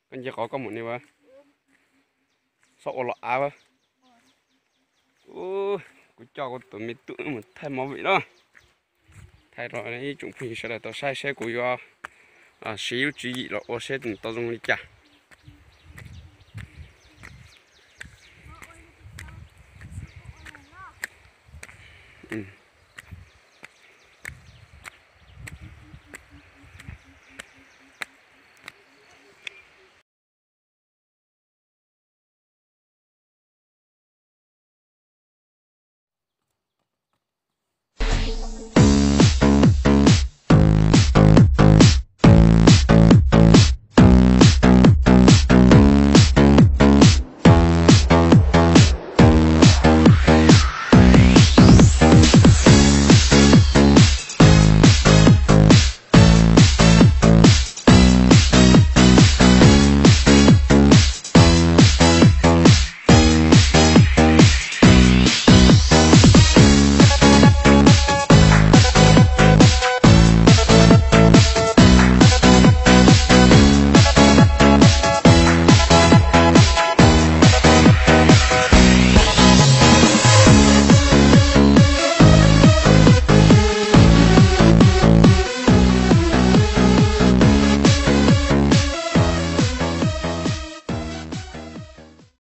Koj nce qhov koj mus ni a, txhob ua los av a. Kuv coj kuv tus me tub wb mus thaij movie na. Thaij rau ib tsoom phooj ywg sawv daws tau saib seb kuv yuav siv lub tswv yim los ua seb nws tau zoo li cas.